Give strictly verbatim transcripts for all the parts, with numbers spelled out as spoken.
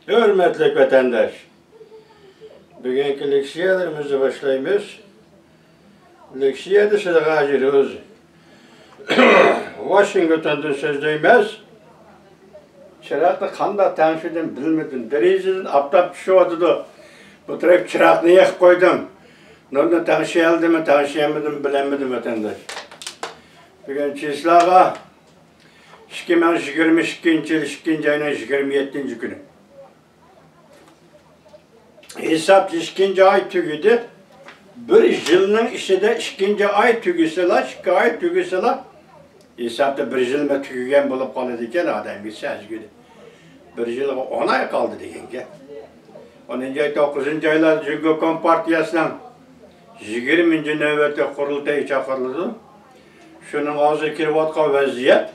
ھۆرمەتلىك ۋەتەنداش، بۈگۈنكى لېكسىيەلىرىمىزنى باشلايمىز. لېكسىيەدە سىلەرگە ھازىر ئۆز ۋاشىنگتوندىن سۆزلەيمىز. چىراغنى قانداق تەڭشىدىم بىلمىدىم. دېرىزىدىن ئاپتاپ چۈشۈۋاتىدۇ. بۇ تەرەپ چىراغنى يېقىپ قويدۇم. نۇرنى تەڭشىيەلدىممۇ، تەڭشىيەلمىدىممۇ بىلەلمىدىم، ۋەتەنداش. بۈگۈن چىسلاغا ئىككى مىڭ يىگىرمە ئىككىنچى يىل ئىككىنچى ئاينىڭ يىگىرمە يەتتىنچى كۈنى. ھېسابتا ئىككىنچى ئاي تۈگىدى. بىر يىلنىڭ ئىچىدە ئىككىنچى ئاي تۈگىسىلا، ئىككى ئاي تۈگىسىلا، ھېسابتا بىر يىلمۇ تۈگىگەن بولۇپ قالىدىكەن، ئادەمگە سەزگۈدە. بىر يىلغا ئون ئاي قالدى دېگەن گەپ. ئونىنچى ئاي، توققۇزىنچى ئايلار جۇڭگو كومپارتىيەسىنىڭ يىگىرمىنچى نۆۋەتلىك قۇرۇلتىيى چاقىرىلىدۇ. شۇنىڭ ھازىر كېلىۋاتقان ۋەزىيەت،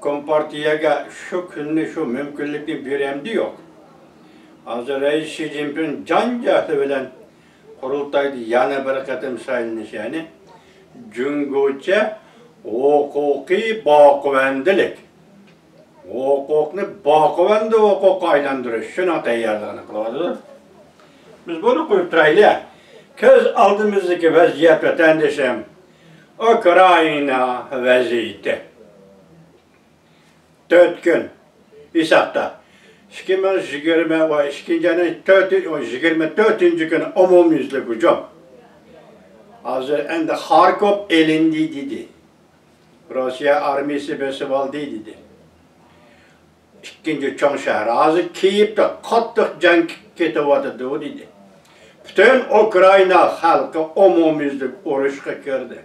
كومپارتىيەگە شۇ كۈننى، شۇ مۇمكىنلىكنى بېرەمدۇ، يوق. ھازىر رەئىس شى جىنپىڭ جان جەھلى بىلەن قۇرۇلتايدا يەنە بىر قېتىم سايلىنىش، يەنى جۇڭگوچە ھوقۇقىي باقىۋەندىلىك، ھوقۇقنى باقىۋەندە ھوقۇققا ئايلاندۇرۇش، شۇنىڭ تەييارلىقىنى قىلىۋاتىدۇ. بىز بۇنى قويۇپ تۇرايلى. كۆز ئالدىمىزدىكى ۋەزىيەت، ۋەتەندىشىم، ئۇكرائىنا ۋەزىيىتى. تۆت كۈن ھېسابتا. ئىككى مىڭ يىگىرمە ۋە ئىككىنچى ئاينىڭ تۆتى، يىگىرمە تۆتىنچى كۈنى ئومۇميۈزلۈك ھۇجۇم. ھازىر ئەمدى خاركوف ئېلىندى دېدى. روسىيە ئارمىيىسى بېسىۋالدى دېدى. ئىككىنچى چوڭ شەھەر. ھازىر كىيېۋدا قاتتىق جەڭ كېتىۋاتىدۇ دېدى. پۈتۈن ئۇكرائىنا خەلقى ئومۇميۈزلۈك ئۇرۇشقا كىردى.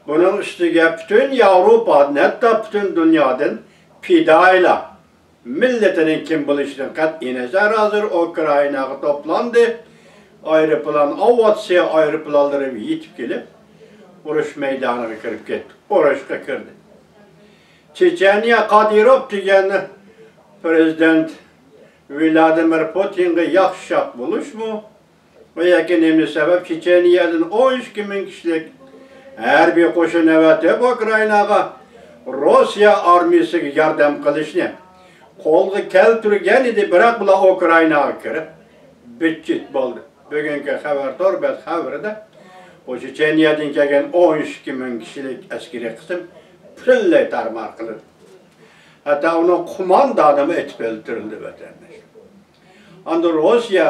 بۇنىڭ ئۈستىگە پۈتۈن ياۋروپادىن، ھەتتا پۈتۈن دۇنيادىن پىدائىيلار، مىللىتىنىڭ كىم بولۇشىدىن قەتئىينەزەر، ھازىر ئۇكرائىناغا توپلاندى. ئايروپىلان، ئاۋىئاتسىيە ئايروپىلانلىرى يېتىپ كېلىپ، ئۇرۇش مەيدانىغا كىرىپ كەتتى، ئۇرۇشقا كىردى. چېچەنىيە، قادىروف دېگەن پىرېزىدېنت ۋلادىمىر پۇتىنغا ياخشى شاق بولۇشمۇ؟ بۇ يەكى نېمە سەۋەب چېچەنىيەدىن ئون ئىككى مىڭ كىشىلىك ھەربىي قوشۇن ئەۋەتىپ ئۇكرائىناغا روسىيە ئارمىيىسىغا ياردەم قىلىشنى قولغا كەلتۈرگەن ئىدى، بىراق بۇلار ئۇكرائىناغا كىرىپ بىتچىت بولدى. بۈگۈنكى خەۋەر، تور بەت خەۋىرىدە بۇ چېچەنىيەدىن كەلگەن ئون ئىككى مىڭ كىشىلىك ئەسكىرىي قىسىم پۈتۈنلەي تارمار قىلىندى. ھەتتا ئۇنىڭ قوماندانىمۇ ئېتىپ ئۆلتۈرۈلدى، ۋەتەنداشلار. ئاندىن روسىيە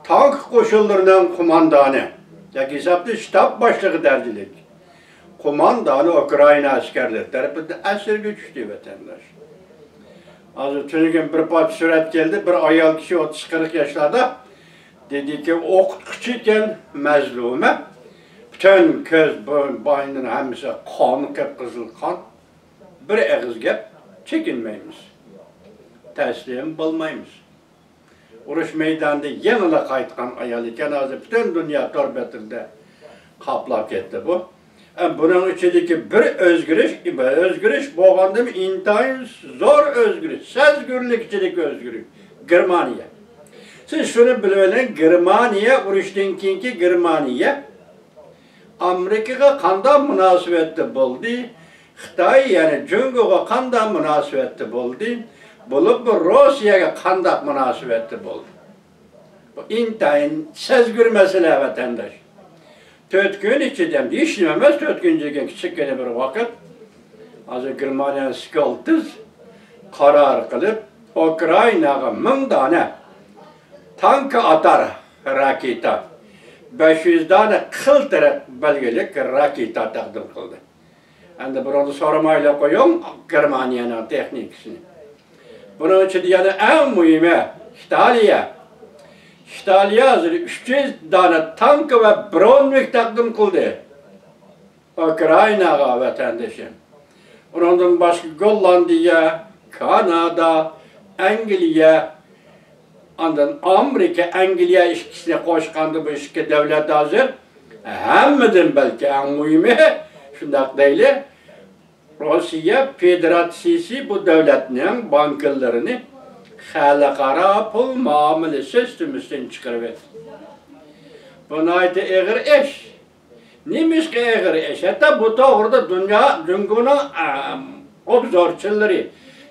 تانك قوشۇنلىرىنىڭ قوماندانى، ياكى ھېسابتا شتاب باشلىقى دەرىجىلىك قوماندانى ئۇكرائىنا ئەسكەرلىرى تەرىپىدىن ئەسىرگە چۈشتى، ۋەتەنداش. ھازىر تۈنۈگۈن بىر پارچە سۈرەت كەلدى، بىر ئايال كىشى ئوتتۇز قىرىق ياشلاردا، دېدىكى، ئوقۇتقۇچى ئىكەن، مەزلۇمە. پۈتۈن كۆز، بو-، بوينىنىڭ ھەممىسى قان، قىپقىزىل قان. بىر ئېغىز گەپ، چېكىنمەيمىز. تەسلىم بولمايمىز. ئۇرۇش مەيدانىدىن يېڭىلا قايتقان ئايال ئىكەن، ھازىر پۈتۈن دۇنيا تور بەتلىرىدە قاپلاپ كەتتى بۇ. ئە، بۇنىڭ ئىچىدىكى بىر ئۆزگىرىش، ئۆزگىرىش بولغاندىمۇ ئىنتايىن زور ئۆزگىرىش، سەزگۈرلۈك ئىچىدىكى ئۆزگىرىش. گېرمانىيە. سىز شۇنى بىلىۋېلىڭ، گېرمانىيە، ئۇرۇشتىن كېيىنكى گېرمانىيە ئامېرىكىغا قانداق مۇناسىۋەتتە بولدى؟ خىتاي، يەنى جۇڭگوغا قانداق مۇناسىۋەتتە بولدى؟ بولۇپمۇ روسىيەگە قانداق مۇناسىۋەتتە بولدى؟ بۇ ئىنتايىن سەزگۈر مەسىلە، ۋەتەنداش. تۆت كۈن ئىچىدە، ھېچ نېمە ئەمەس، تۆت كۈن دېگەن كىچىككىنە بىر ۋاقىت. ھازىر گېرمانىيەنىڭ سكولتېس قارار قىلىپ، ئۇكرائىناغا مىڭ دانە تانكا ئاتار راكېتا، بەش يۈز دانە قىلتىرىق بەلگىلىك راكېتا تەقدىم قىلدى. ئەمدى بۇنىڭدا سورىمايلا قويۇڭ گېرمانىيەنىڭ تېخنىكىسىنى. بۇنىڭ ئىچىدە يەنە ئەڭ مۇھىمى ئىتالىيە. ئىتالىيە ھازىر ئۈچ يۈز دانە تانكا ۋە برونۋىك تەقدىم قىلدى ئۇكرائىناغا، ۋەتەندىشىم. ئۇنىڭدىن باشقا گوللاندىيە، كانادا، ئەنگلىيە، ئاندىن ئامېرىكا، ئەنگلىيە ئىككىسىنى قوشقاندا بۇ ئىككى دۆلەت ھازىر ھەممىدىن بەلكى ئەڭ مۇھىمى، شۇنداق دەيلى، روسىيە فېدېراتسىيىسى بۇ دۆلەتنىڭ بانكىلىرىنى خەلقئارا پۇل مۇئامىلە سىستېمىسىدىن چىقىرىۋەتتى. بۇ ناھايىتى ئېغىر ئىش. نېمىشقا ئېغىر ئىش؟ ھەتتا بۇ توغرىدا دۇنيا، جۇڭگونىڭ، ئەم، ئوبزورچىلىرى،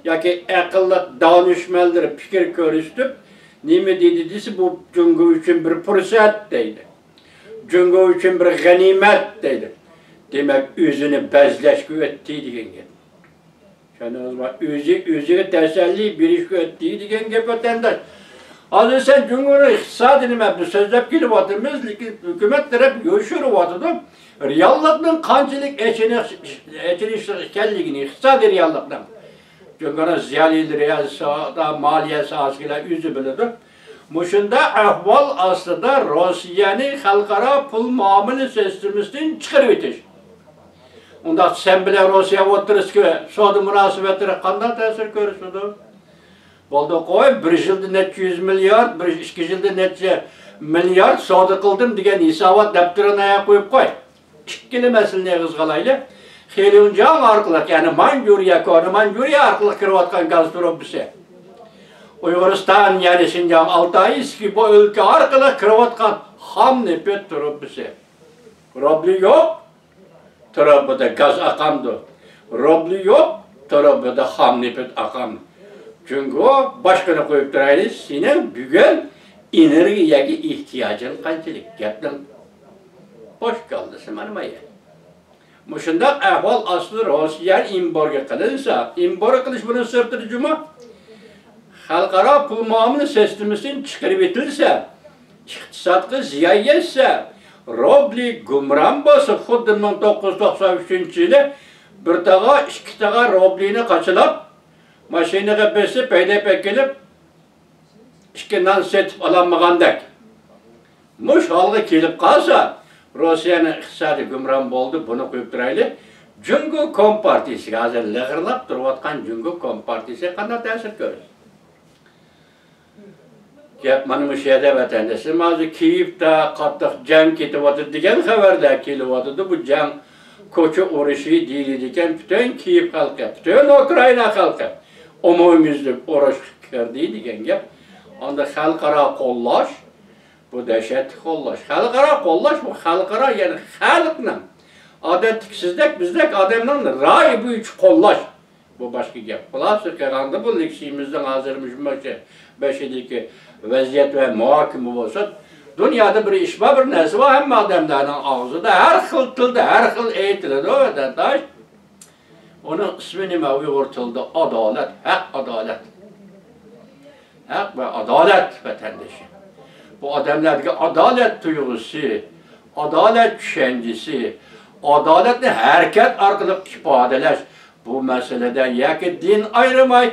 ياكى ئەقىللىق دانىشمەنلىرى پىكىر كۆرسىتىپ، نېمە دېدى دېسە، بۇ جۇڭگو ئۈچۈن بىر پۇرسەت دەيدۇ. جۇڭگو ئۈچۈن بىر غەنىيمەت دەيدۇ. دېمەك، ئۆزىنى بەزلەشكە ئۆتتى دېگەن گەپ. چۈشەندىڭىزمۇ؟ ئۆزى ئۆزىگە تەسەللى بېرىشكە ئۆتتى دېگەن گەپ، ۋەتەنداش. ھازىر سەن جۇڭگونىڭ ئىقتىسادىنى مەن بىز سۆزلەپ كېلىۋاتىمىز، لېكىن ھۆكۈمەت تەرەپ يوشۇرۇۋاتىدۇ. رېئاللىقنىڭ قانچىلىك ئېچىنىش-، ئېچىنىشلىق ئىكەنلىكىنى، ئىقتىسادىي رېئاللىقنىڭ. جۇڭگونىڭ زىيالىيلىرى، سا-، مالىيە ساھەسىدىكىلەر ئۆزى بىلىدۇ. مۇشۇنداق ئەھۋال ئاستىدا روسىيەنى خەلقئارا پۇل مۇئامىلە سىستېمىسىدىن چىقىرىۋېتىش. ئۇنداق سەن بىلەن روسىيە ئوتتۇرىسىدىكى سودا مۇناسىۋەتلىرى قانداق تەسىر كۆرسىتىدۇ؟ بولدى، قوي، بىر يىلدا نەچچە يۈز مىليارد، بىر، ئىككى يىلدا نەچچە مىليارد سودا قىلدىم دېگەن ھېسابات دەپتىرىنى ئاياغ قويۇپ قوي. ئىككىلا مەسىلىنى ئېغىزغا ئالايلى. خېليۇنجياڭ ئارقىلىق، يەنى مانجۇرىيە، كونا مانجۇرىيە ئارقىلىق كىرىۋاتقان گاز تۇرۇبىسى. ئۇيغۇرىستان، يەنى شىنجاڭ، ئالتايسكى بۇ ئۆلكە ئارقىلىق كىرىۋاتقان خام نېفىت تۇرۇبىسى. روبلى يوق، تۇرۇبىدا گاز ئاقامدۇ؟ روبلى يوق، تۇرۇبىدا خام نېفىت ئاقامدۇ؟ جۇڭگو، باشقىنى قويۇپ تۇرايلى، سېنىڭ بۈگۈن ئېنېرگىيەگە ئېھتىياجىڭ قانچىلىك؟ گەپنىڭ بوش كاللىسى مانا ما يەر. مۇشۇنداق ئەھۋال ئاستىدا روسىيە ئېمبارگو قىلىنسا، ئېمبارگو قىلىش بۇنىڭ سىرتىدا جۇمۇ. خەلقئارا پۇل مۇئامىلە سىستېمىسىدىن چىقىرىۋېتىلسە، ئىقتىسادقا زىيان يەتسە، روبلى گۇمران بولسا، خۇددى مىڭ توققۇز يۈز توقسان ئۈچىنچى يىلى بىر تاغا، ئىككى تاغا روبلىنى قاچىلاپ، ماشىنىغا بېسىپ، ھەيدەپ ئەكېلىپ، ئىككى نان سېتىپ ئالالمىغاندەك. مۇش ھالغا كېلىپ قالسا، روسىيەنىڭ ئىقتىسادى گۇمران بولدى، بۇنى قويۇپ تۇرايلى. جۇڭگو كومپارتىيىسىگە، ھازىر لىغىرلاپ تۇرۇۋاتقان جۇڭگو كومپارتىيىسىگە قانداق تەسىر كۆرسىتىدۇ؟ گەپ مانا مۇشۇ يەردە، ۋەتەنداشلىرىم. ھازىر كىيېۋدا قاتتىق جەڭ كېتىۋاتىدۇ دېگەن خەۋەرلەر كېلىۋاتىدۇ. بۇ جەڭ كوچا ئۇرۇشى دېيىلىدىكەن. پۈتۈن كىيېۋ خەلقى، پۈتۈن ئۇكرائىنا خەلقى ئومۇميۈزلۈك ئۇرۇشقا كىردى دېگەن گەپ. ئاندا خەلقئارا قوللاش، بۇ دەھشەتلىك قوللاش. خەلقئارا قوللاش، بۇ خەلقئارا، يەنى خەلقنىڭ، ئادەتتىكى سىزدەك، بىزدەك ئادەمنىڭ رايى بويىچە قوللاش. بۇ باشقا گەپ. خۇلاسە قىلغاندا، بۇ لېكسىيىمىزنىڭ ھازىر مۇشۇ بېشىدىكى ۋەزىيەت ۋە مۇھاكىمە بولسا، دۇنيادا بىر ئىش بار، بىر نەرسە بار، ھەممە ئادەملەرنىڭ ئاغزىدا، ھەر خىل تىلدا، ھەر خىل ئېيتىلىدۇ، ۋەتەنداش. ئۇنىڭ ئىسمى نېمە ئۇيغۇر تىلىدا؟ ئادالەت، ھەق، ئادالەت. ھەق ۋە ئادالەت ۋەتەندىشى. بۇ ئادەملەردىكى ئادالەت تۇيغۇسى، ئادالەت چۈشەنچىسى، ئادالەتنى ھەرىكەت ئارقىلىق ئىپادىلەش، بۇ مەسىلىدە ياكى دىن ئايرىماي،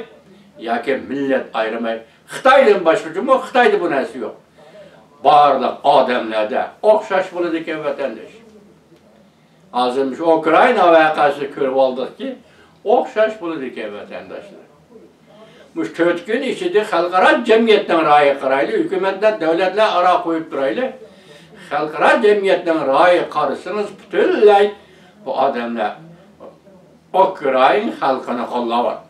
ياكى مىللەت ئايرىماي. خىتايدىن باشقا جۇمۇ، خىتايدا بۇ نەرسە يوق. بارلىق ئادەملەردە ئوخشاش بولىدىكەن، ۋەتەنداش. ھازىر مۇشۇ ئۇكرائىنا ۋەقەسىنى كۆرۈۋالدۇقكى، ئوخشاش بولىدىكەن، ۋەتەنداشلار. مۇشۇ تۆت كۈن ئىچىدە خەلقئارا جەمئىيەتنىڭ رايىغا قارايلى، ھۆكۈمەتلەر، دۆلەتلەر ئارا قويۇپ تۇرايلى. خەلقئارا جەمئىيەتنىڭ رايىغا قارىسىڭىز، پۈتۈنلەي بۇ ئادەملەر ئۇكرائىنا خەلقىنى قوللاۋاتىدۇ.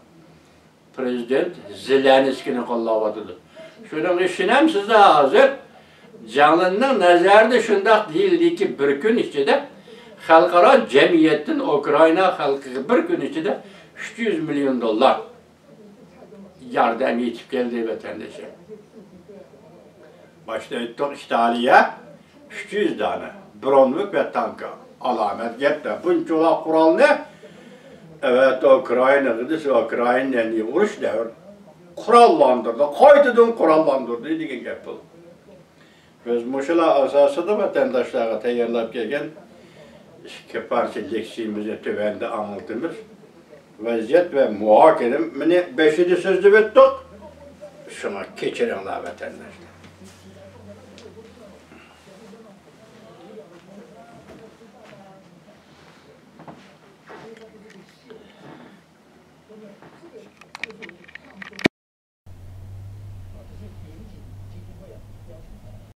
پرېزىدېنت زېلېنسكىينى قوللاۋاتىدۇ. شۇنىڭغا ئىشىنەمسىز ھازىر؟ جاڭلىننىڭ نەزەرىدە شۇنداق دېيىلدىكى، بىر كۈن ئىچىدە خەلقئارا جەمئىيەتتىن ئۇكرائىنا خەلقىگە بىر كۈن ئىچىدە ئۈچ يۈز مىليون دوللار ياردەم يېتىپ كەلدى، ۋەتەندىشىم. باشتا ئېيتتۇق، ئىتالىيە ئۈچ يۈز دانە برونېۋىك ۋە تانكا. ئالامەت گەپتە، بۇنچىلا قورالنى، ئەۋەتتە ئۇكرائىناغا دېسە، ئۇكرائىنا ئۇرۇش دەۋر قوراللاندۇردى، قايتىدىن قوراللاندۇردى دېگەن گەپ بۇ. بىز مۇشۇلار ئاساسىدا ۋەتەنداشلارغا تەييارلاپ كەلگەن ئىككى پارچە لېكسىيىمىزنى تۆۋەندە ئاڭلىتىمىز. ۋەزىيەت ۋە مۇھاكىمىنى بېشىدا سۆزلەپ ئۆتتۇق. شۇڭا كەچۈرۈڭلار، ۋەتەنداشلار.